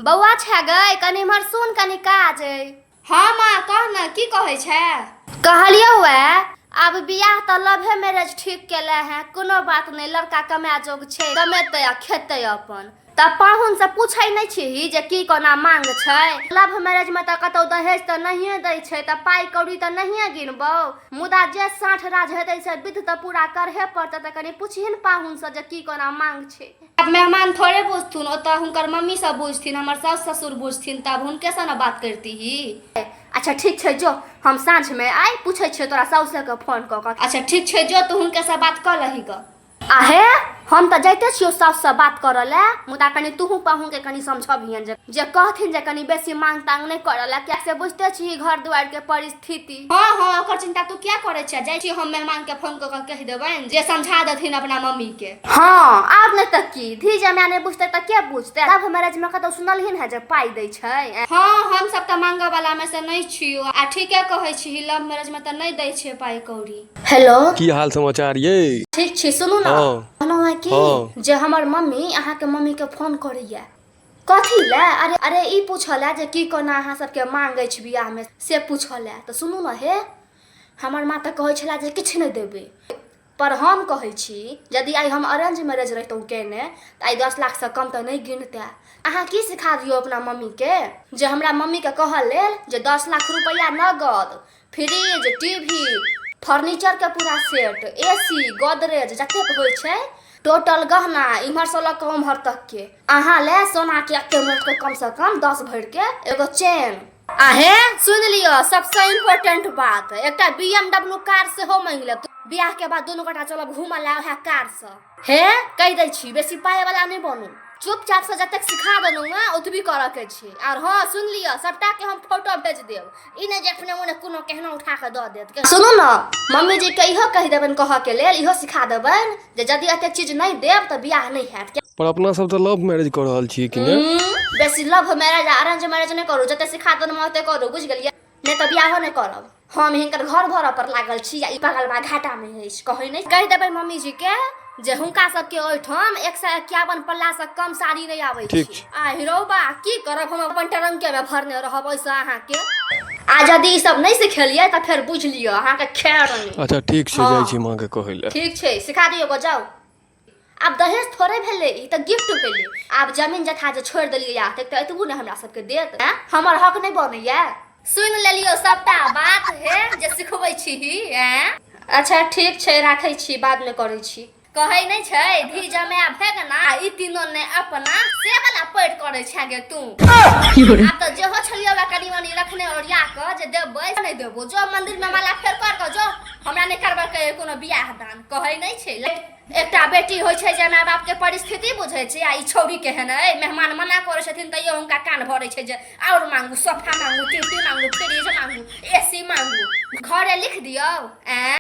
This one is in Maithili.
बौआ छै गै, कनि इम्हर सुन, कनि काज अइ। हँ माँ, कह ने, की कहै छै? कहलियौ ए, आब बियाह तऽ लभे मैरेज ठीक केले हैं, कोनो बात नहि, लड़का कमाए जोग छै, कमेतै आ खेतै अपन। तऽ पाहुन से पूछै नहि छिही जे की कोना मांग छै? लव मैरेज मे तऽ कतौ दहेज तऽ नहिए दै छै, तऽ पाइ कौड़ी तऽ नहिए गिनबौ, मुदा जे साँठ राज हेतै से विध तऽ पूरा करहे पड़तै। तऽ कनि पुछहिन पाहुन से जे की कोना मांग छै। आब मेहमान थोड़े बुझथुन, ओतऽ हुनकर मम्मी सब बुझथिन, हमर साउस ससुर बुझथिन, तऽ आब हुनकेसँ ने बात करतीही। अच्छा ठीक छै, जो, हम साँझमे आइ पूछै छियौ तोरा साउसेके फोन कऽ कऽ। अच्छा ठीक छै, जो तू हुनकेसँ बात कऽ लही गऽ। आहे, हम तऽ जाइते छियौ साउससँ बात करऽ लए, मुदा कनि तूहू पाहुनके कनि समझबिहन जे जे कहथिन जे कनि बेसी मांग तांग नहि करऽ लए, किएक से बुझिते छिही घर दुआरिके परिस्थिति। हँ हँ, ओकर चिन्ता तू किया करै छै? जाइ छी हम, मेहमानके फोन कऽ कऽ कहि देबनि जे समझा देथिन अपना मम्मीके। हँ, आब नहि तऽ की, धी जमाए नहि बुझतै तऽ के बुझतै? लव मैरेजमे कतौ सुनलहिन हेँ जे पाइ दै छै? हँ, हमसब तऽ मांगऽ वाला मे से नहि छियौ, आ ठीके कहै छिही, लव मैरेज मे तऽ नहि दै छै पाइ कौड़ी। हेलो, की हाल समाचार ये? ठीक छी। सुनू ने। हँ। कहलहुँ हेँ कि हँ। जे हमर मम्मी अहाँके मम्मीके फोन करैया। कथी लए? अरे अरे, ई पूछऽ लए जे की कोना अहाँ सबके मांग अछि बियाहमे, से पूछऽ लए। तऽ सुनू ने हे, हमर माँ तऽ कहै छलै जे किछु नहि देबै, पर हम कहै छी यदि आइ हम अरेंज मैरेज रहितहुँ केने तऽ आइ 10 लाखसँ कम तऽ नहि गिनतै। अहाँ की सिखा दियौ अपना मम्मीके जे हमरा मम्मीके कहऽ लेल जे 10 लाख रुपैआ नगद, फ्रिज, टीवी, फर्नीचरके पूरा सेट, एसी, गोदरेज, जतेक होइ छै टोटल गहना, इम्हरसँ लऽ कऽ उम्हर तकके, अहाँ लए सोनाके एते मोटके कमसँ कम 10 भरिके एगो चेन। आ हे, सुनि लिअ, सबसँ इम्पोर्टेंट बात, एकटा बीएमडब्ल्यू कार सेहो मांगि लेब। बियाहके बाद दुनू गोटा चलब घूमऽ लए उएह कारसँ। हे, कहि दै छी, बेसी पाइ वाला नहि बनू, चुपचापसँ जतेक सिखा देलहुँ हेँ ओतबी करऽ के छै। आर हँ, सुनि लिअ, सबटाके हम फोटो भेज देब, ई नहि जे अपने मोने कोनो केहनो उठा कऽ दऽ देत। सुनू ने, मम्मी जी के इहो कहि देबनि कहऽ के लेल, इहो सिखा देबनि जे यदि एतेक चीज नहि देब तऽ बियाह नहि हैत। पर अपना सब तऽ लव मैरेज कऽ रहल छियै कि ने? बेसी लव मैरेज आ अरेंज मैरेज नहि करू, जते सिखा देलहुँ ओते करू, बुझि गेलियै? नहि तऽ बियाहो नहि करब हम। हिनकर घर भरऽ पर लागल छी आ ई बगलबा घाटामे अछि। कहै नहि, कहि देबै मम्मी जी के जे हुनका सबके ओहिठाम 151 पल्लासँ कम साड़ी नहि आबै ठीक छै। छै। आ हिरौबा, की करब, हम अपन ट्रंकेमे भरने रहब ओहिसँ अहाँके। आ यदि ई सब नहि सिखेलियै तऽ फेर बुझि लिअ, अहाँके खैर नहि। अच्छा ठीक छै। हँ। जाइ छी माँके कहै लए। ठीक छै, सिखा दियौ गो, जाउ। आब दहेज थोड़े भेलै, ई तऽ गिफ्ट भेलै। आब जमीन जथा जे छोड़ि देलियै एतेक, तऽ एतबो ने हमरा सबके देत? आँय? हमर हक नहि बनैया? सुनि लेलियौ सबटा बात हे जे सिखबै छीही? आँय? अच्छा ठीक छै, राखै छी, बादमे करै छी। कहै नहि छै धी जमाए भए ना, ई तीनो ने अपना से वाला पैर करै छै गे तू। आब तऽ जेहो छलियै ओकरा कनि मनि रखने ओरिया कऽ जे देबै, नहि देबो। जो मंदिर मे माला फेर कर कऽ जो, हमरा नहि करबऽ के कोनो बियाह दान। कहै नहि छै एकटा बेटी होइ छै जे माय बाप के परिस्थिति बुझै छै, आ ई छौड़ी केहन अइ, मेहमान मना करै छथिन तैयो हुनका कान भरै छै जे आओर मांगू, सोफा मांगू, टीवी मांगू, फ्रिज मांगू, एसी मांगू, घरे लिख दियौ। ऐं?